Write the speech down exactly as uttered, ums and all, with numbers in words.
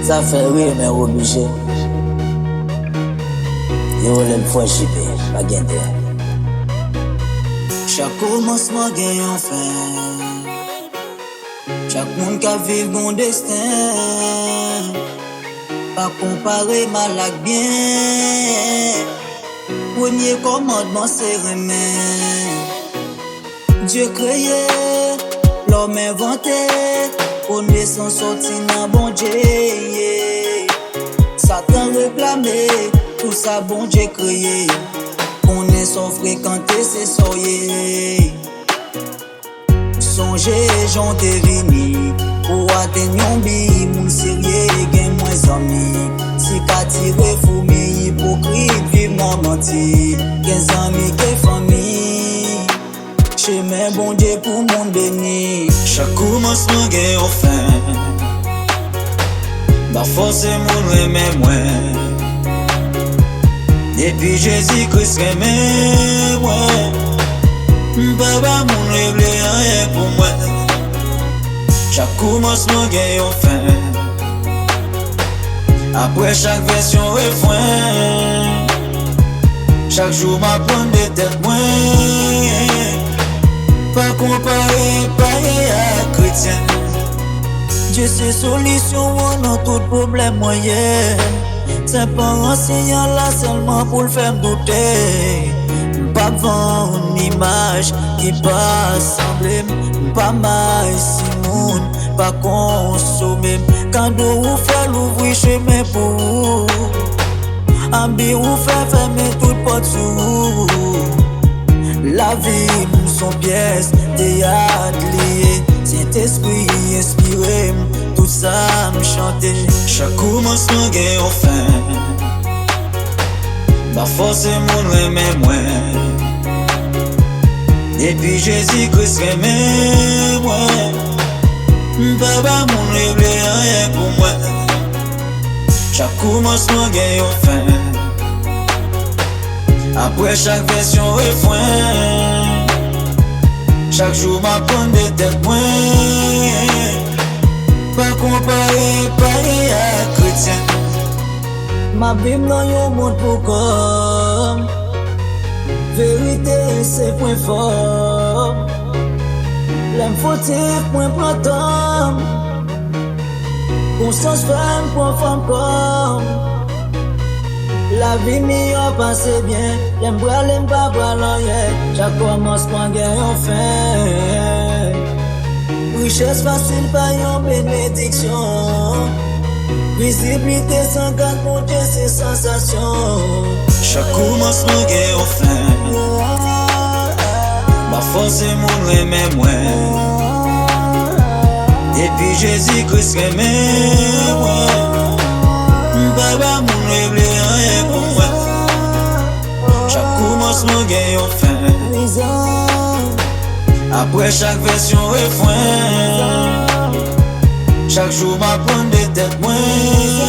Sa fè ri, men w oblije. Yo rele l Frè J P, pa gen dèyè. Chak kòmansman gen yon fen. Chak moun k ap viv gon desten. Pa konpare mal ak byen. Premye kòmandman se renmen. Dye kreye, lòm envante, konesans sòti nan Bondye ye. Satan reklame tout sa Bondye kreye. Konnen sa w frekante, se sa w ye. Sonje jan w te vini pou w atenn yon bi, moun serye gen mwen zanmi. Si ka tire foumi, ipokrit viv nan manti. Gen zanmi, gen fanmi. Chemen Bondye pou moun beni. Chak kòmansman gen yon fen. M pa fòse moun renmen mwen. Depi Jezi Kris renmen mwen, m pa ba moun regle anyen pou mwen. Chak kòmansman gen yon fen. Apre chak vès yon refren. Chak jou m aprann de tèt mwen. Pa konpare payen ak kretyen. Dye se solisyon an nan tout pwoblèm mwen ye. Senp an ansyen an la sèlman pou l fè m doute. M p ap vann imaj ki pa sanble m. M pa may si moun pa konsome m. Kado ou fè louvri chemen pou ou. Abi ou fè fèmen tout pòt sou ou. Lavi m s on pyès teyat li ye. Sentespri enspire m, tout sa m chante. Chak kòmansman gen yon fen. M pa fòse moun renmen mwen. Depi Jezi Kris renmen mwen, m pa ba moun regle anyen pou mwen. Chak kòmansman gen yon fen. Apre chak vès yon refren. Chak jou m aprann de tèt mwen. Pa konpare payen ak kretyen. M ap viv nan yon mond pou kò m. Verite se pwen fò m. Lè m fotif, mwen pran tan m. Konsyans fè m pran fanm kò m. Lavi miyò pase byen. Lè m prale, m pa pral anyen. Chak kòmansman gen yon fen. Richès fasil pa yon benediksyon. Viziblite san gad, Bondye se sansasyon. Chak kòmansman gen yon fen. M pa fòse moun renmen mwen. Depi Jezi Kris renmen mwen, m pa ba moun regle anyen pou mwen. Chak kòmansman gen yon fen. Apre chak vès yon refren. Chak jou m aprann de tèt mwen.